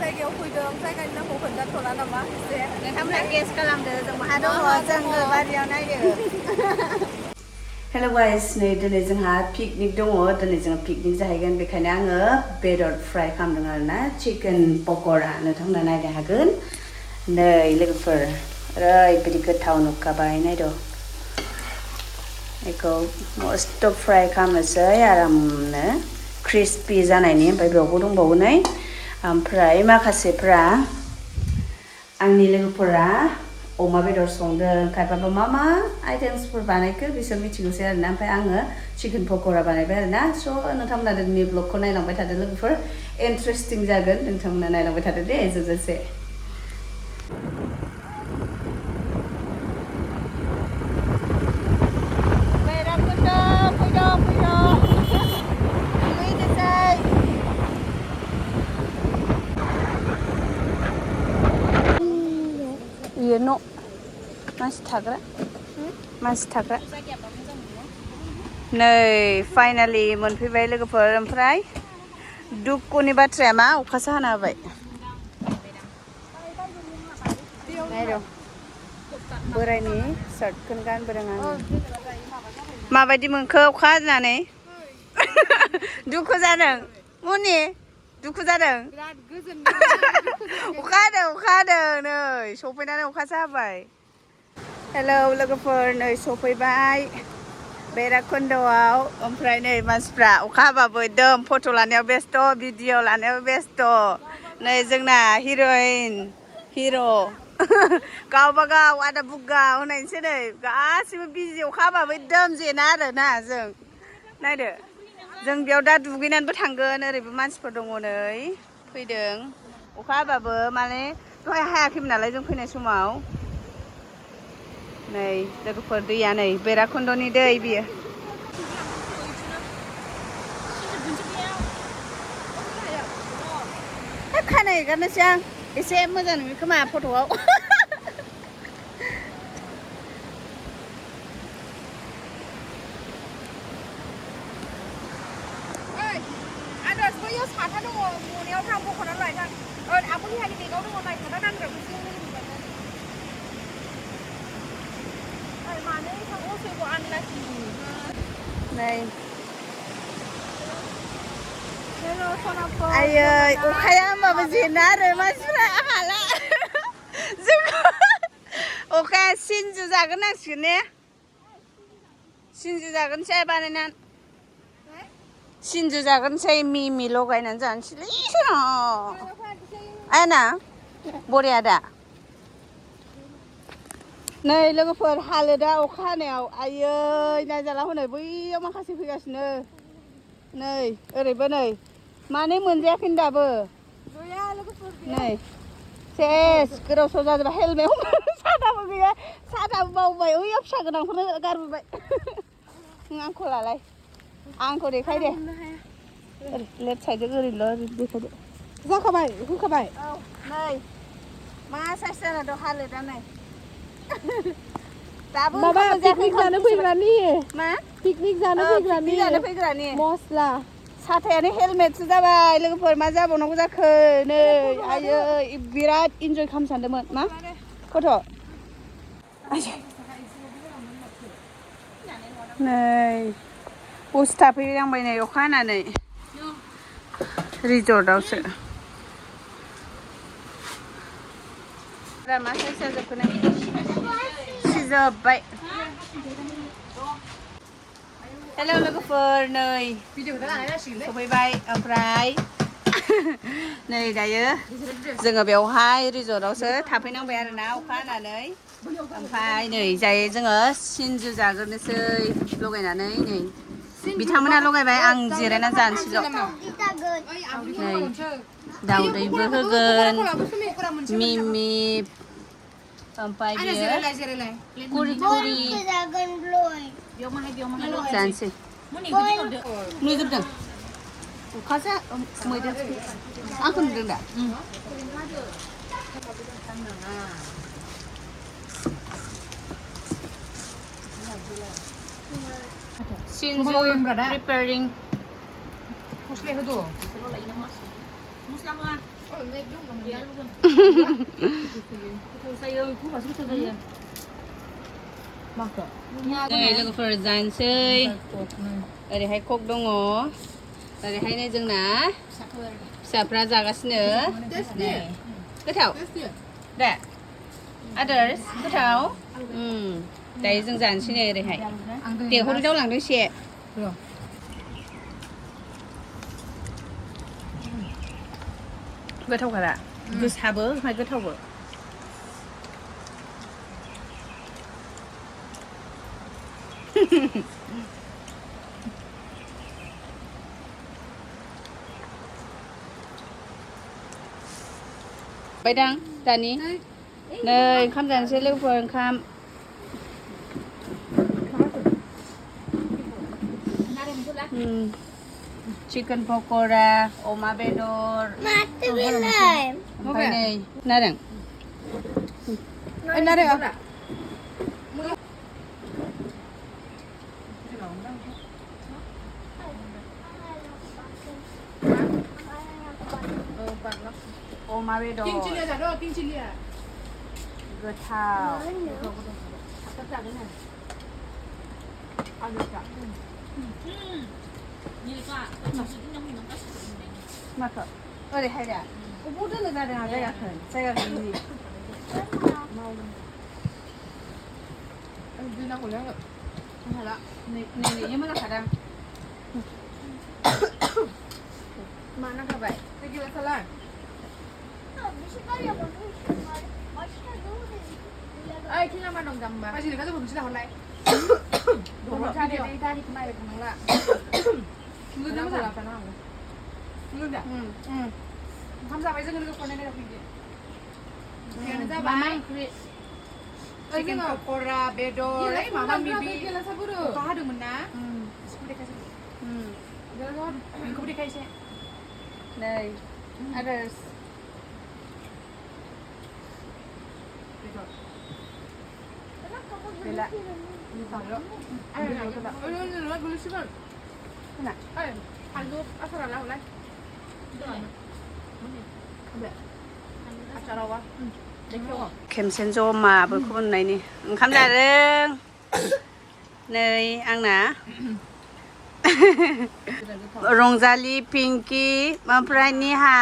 जायगायाव फैदों जायगानि नामखौ खोन्थाथ'ला नामा एसे नोंथांमोना गेस खालामदो जों बहा दङ जोङो बारियाव नायदो हेल' गाइस नै दिनै जोंहा पिकनिक दङ दिनै जों पिकनिक जाहैगोन बेखायनो आङो बेदर फ्राय खालामदों आरोना चिकेन पक'रा नोंथांमोना नायनो हागोन नै लोगोफोर ओरैबायदि गोथाव नुखाबाय नायद' बेखौ मस्त फ्राय खालामनोसै आरामनो क्रिस्पि जानायनि ओमफ्राय बेयावबो दंबावो नै ओमफ्राय माखासेफ्रा आंनि लोगोफोरा अमा बेदर संदों खायफाबा मा आइटेम्सफोर बानायखो बिसोर मिथिगौसै आरोना ओमफ्राय आङो चिकेन पक'रा बानायबाय आरोना स' नोंथांमोना दिनैनि ब्लगखौ नायलांबाय थादो लोगोफोर इन्टारेस्टिं जागोन नोंथांमोना नायलांबाय थादो दे जोबजासे Iya no, masih थाग्रा masih थाग्रा नै फाइनालि मोनफैबाय लोगोफोर ओमफ्राय दुखुनि बाथ्राया मा अखासो हाना होबाय नायद' बोरायनि सार्टखौनो गानबोदों आं माबायदि मोनखो अखा हानानै दुखु जादों मुनि दुखु जादों अखा हादों नै सफैनानै अखासो हाबाय हेलौ लोगोफोर नै सफैबाय भैरबकुन्दआव ओमफ्राय नै मानसिफ्रा अखा हाबाबो एकदम फट' लानायाव बेस्थ' भिडिअ लानायाव बेस्थ' नै जोंना हिर'इन हिर' गावबा गाव आदा बुगा होनायसै नै गासिबो बिजि अखा हाबाबो एकदम जेना आरोना जों नायदो जों बेयाव दा दुगैनानैबो थांगोन ओरैबो मानसिफोर दङ नै फैदों अखा हाबाबो माने दहाय हायाखैमोन नालाय जों फैनाय समाव नै लोगोफोर दैया नै भैरबकुन्दनि दै बियो खानाय एगारनोसै आं एसे मोजां नुयो खोमा फट'आव साथा दङ मनायाव थां बख'नानै लायथां आब'नि हानि बेगाव दङ नायखादा गानग्राखौसो मानो एसां असयखौ आनलाखि नै आयै अखाया होमबाबो जेना आरो मानसिफ्रा हाला अखाया सिन्जु जागोन नांसिगोन ने सिन्जु जागोनसै बानायनानै सिन्जु जागोनसै मिमि लगायनानै जानोसैलै आयना बरिया दा नै लोगोफोर हालोदा अखा हानायाव आयै नायजाला हनै बैयाव माखासे फैगासिनो नै ओरैबो नै माने मोनजायाखै दाबो नै सेस गोदाव सोराव जाजोबबाय हेलमेट साथाबो गैया साथाबो बावबाय ओइयाव फिसा गोनांखौनो गारबोबाय आंखौ लालाय आंखौ देखाय दे लेफ्ट साइडजों ओरैल' देखायदो जाखाबाय होखाबाय औ नै मा साइस जाना दं हालोदा नै दाबो माबा पिकनिक जानो फैग्रानि मा पिकनिक जानो फैग्रानि मस्ला साथायानो हेलमेटसो जाबाय लोगोफोर मा जाबावनांगौ जाखो नै आयै बिराद इन्जय खालामनो सानदोंमोन मा गथ' नै बस्था फैहांबाय नै अखा हानानै रिजर्टआवसो मा साइज जाजोबखो नै सिजोब्बाय हेल' लोगोफोर नै सफैबाय ओमफ्राय नै दायो जोङो बेवहाय रिजर्टआवसो थाफैनांबाय आरोना अखा हानानै ओमफ्राय नै जायो जोङो सिन्जु जाग्रोनोसै लगायनानै नै बिथांमोना लगायबाय आं जिरायना जानोसैल' नै दाउदैबो होगोन मिमि ओमफ्राय बियो कुरि जानोसै नुजोबदों अखासो मैदेर आंखौ नुदों दा Sinju preparing. नै लोगोफोर जानोसै ओरैहाय कक दङ ओरैहायनो जोंना फिसाफ्रा जागासिनो गोथाव दे आदार्स गोथाव दायो जों जानोसै नै ओरैहाय दे हरिदाव लांदों एसे गोथावखादा गोसाबो ओमफ्राय गोथावबो बायदां दानि नै ओंखाम जानोसै लोगोफोर ओंखाम चिकेन पक'रा अमा बेदर ओमफ्राय नै नारें नारें अमा बेदर गोथाव माखौ ओरैहाय दा अबाव दोननो जादों जायगाखौ नै मोजां खादां मा नांखाबाय ओइ थिङा मा दं जाम्बा बाजिलेखा जोंखौ नोंसोर लाहरलाय दारिखौ नायबाय थानांला मोजां ओंखाम जाबाय जोङो लोगोफोर नायनाय फैदो बेनो जाबाय चिकेन पक'रा बेदर माबा मिबि अखा हादोंमोन ना नोंखौबो देखाय एसे नै आदार्स Bela. खेमसेन जमाबोखौ मोननायनि ओंखाम जादों नै आंना रंजालि पिंकि ओमफ्राय निहा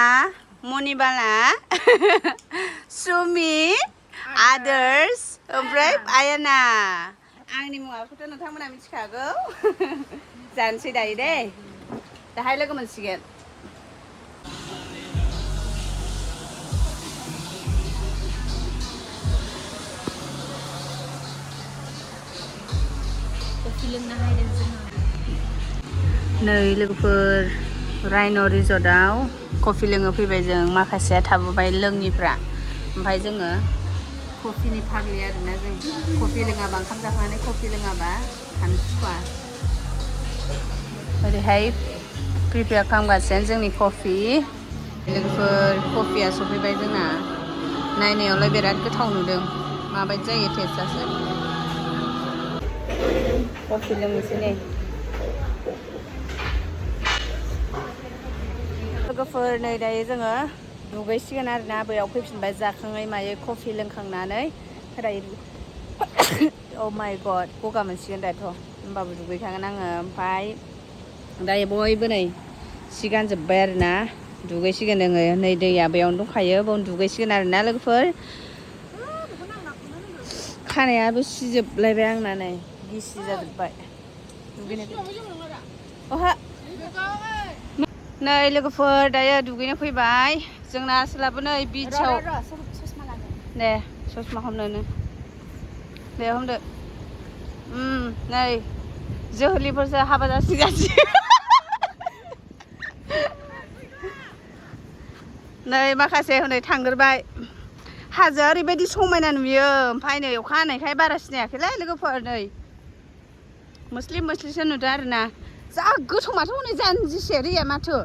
मनिबाला सुमि आदार्स ओमफ्राय आयाना आंनि मुवाखौथ' नोंथांमोना मिथिखागौ जानोसै दायो दे दाहाय लोगो मोनसिगोन नै लोगोफोर राइन' रिजर्टआव कफि लोङो फैबाय जों माखासेया थाबोबाय लोङिफ्रा ओमफ्राय जोङो कफिनि फाग्लि आरोना जों कफि लोङाबा ओंखाम जाखांनानै कफि लोङाबा थानो सुखुवा ओरैहाय प्रिपेयार खालामगासिनो जोंनि कफि लोगोफोर कफिया सफैबाय जोंना नायनायावलाय बिराद गोथाव नुदों माबायदि जायो टेस्टआसो कफि लोंनोसै नै लोगोफोर नै दायो जोङो दुगैसिगोन आरोना बैयाव फैफिनबाय जाखाङै मायै कफि लोंखांनानै दायो अ माय गड गगा मोनसिगोन दाथ' होमबाबो दुगैखागोन आङो ओमफ्राय दायो बयबो नै सि गानजोब्बाय आरोना दुगैसिगोन जोङो नै दैया बेयावनो दंखायो बावनो दुगैसिगोन आरोना लोगोफोर खानायाबो सिजोबलायबाय आंना नै गिसि जाजोब्बाय अहा नै लोगोफोर दायो दुगैनो फैबाय जोंना आसोलाबो नै बिचआव दे ससमा हमनोनो दे हमदो नै जोहोलिफोरसो हाबा जासिगासिनो नै माखासे हनै थांग्रोबाय हाजोआ ओरैबायदि समायना नुयो ओमफ्राय नै अखा हानायखाय बारा सिनायाखैलै लोगोफोर नै मोस्लिम मोस्लिमसो नुदों आरोना जा गोथौ माथो हनै जानजिसे दैया माथो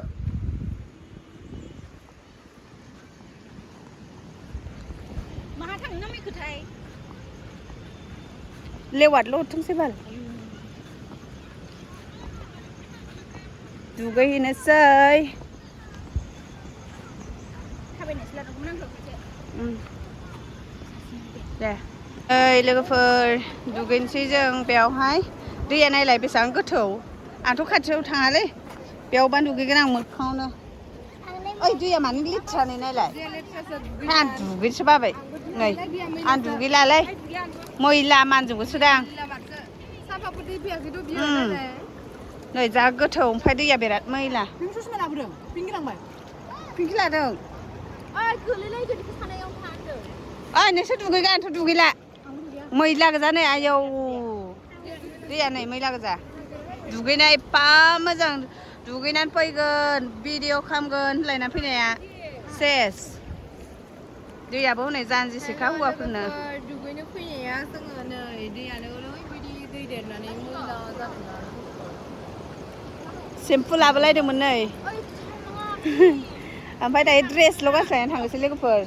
माहा थांनो नामायखोथाय लेवादल' हरथोंसै बाल दुगैहैनोसै दे लोगोफोर दुगैनोसै जों बेयावहाय दैया नायलाय बेसेबां गोथौ आंथ' खाथियाव थाङालै बेयावबा दुगैगोन आं मोखाङावनो ओइ दैया मानो लेथ्रानै नायलाय आं दुगैनोसो बाबाय नै आं दुगैलालै मैला मानजोबोसो दां नै जा गोथौ ओमफ्राय दैया बिराद मैला पिंकि लादों ओइ नोंसोर दुगैगोन आंथ' दुगैला मैला गोजा नै आयौ दैया नै मैला गोजा दुगैनाय एफा मोजां दुगैनानै फैगोन भिडिअ खालामगोन होनलायना फैनाया सेस दैयाबो हनै जानजिसेखा हौवाफोरनो दुगैनो फैनाया जोङो नै दैयानो ओरैबायदि दै देरनानै मैला जादोंना सेम्पु लाबोलायदोंमोन नै ओमफ्राय दायो ड्रेसल' गानस्लायनानै थांनोसै लोगोफोर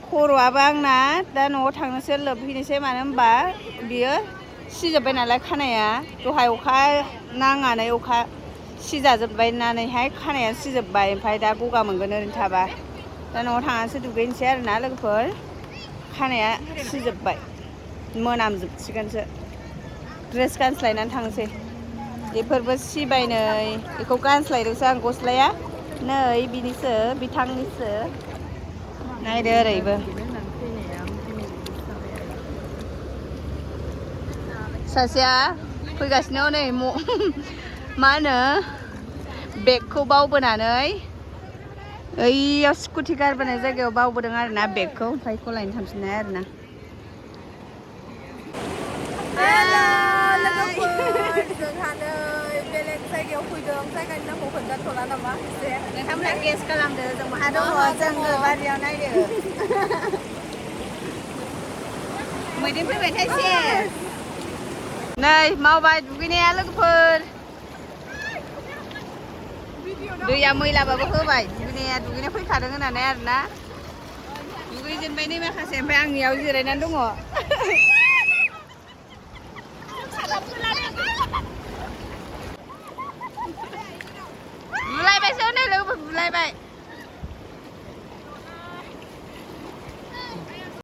खर'आबो आंना दा न'आव थांनोसै लोबहैनोसै मानो होनबा बियो सिजोब्बाय नालाय खानाया दहाय अखा नांनानै अखा सिजाजोब्बायनानैहाय खानाया सिजोब्बाय ओमफ्राय दा गगा मोनगोन ओरैनो थाबा दा न'आव थांनानैसो दुगैनोसै आरोना लोगोफोर खानाया सिजोब्बाय मोनामजोबसिगोनसो ड्रेस गानस्लायनानै थांसै बेफोरबो सिबाय नै बेखौ गानस्लायदोंसो आं गस्लाया नै बिनिसो बिथांनिसो नायदो ओरैबो सासेया फैगासिनो नै मा होनो बेगखौ बावबोनानै ओइयाव स्कुटि गारबोनाय जायगायाव बावबोदों आरोना बेगखौ ओमफ्राय बेखौ लायनो थांफिननाय आरोना जोंहा नै बेलेग जायगायाव फैदों जायगानि नामखौ खोन्थाथ'ला नामा एसे नोंथांमोना गेस खालामदो जों मा दङ जों बारियाव नायदो मैदेर फैबाय थाइसे नै मावबाय दुगैनाया लोगोफोर दैया मैलाबाबो होबाय दुगैना फैखादों होननानै आरोना दुगैजेनबाय नै माखासे ओमफ्राय आंनियाव जिरायनानै दङ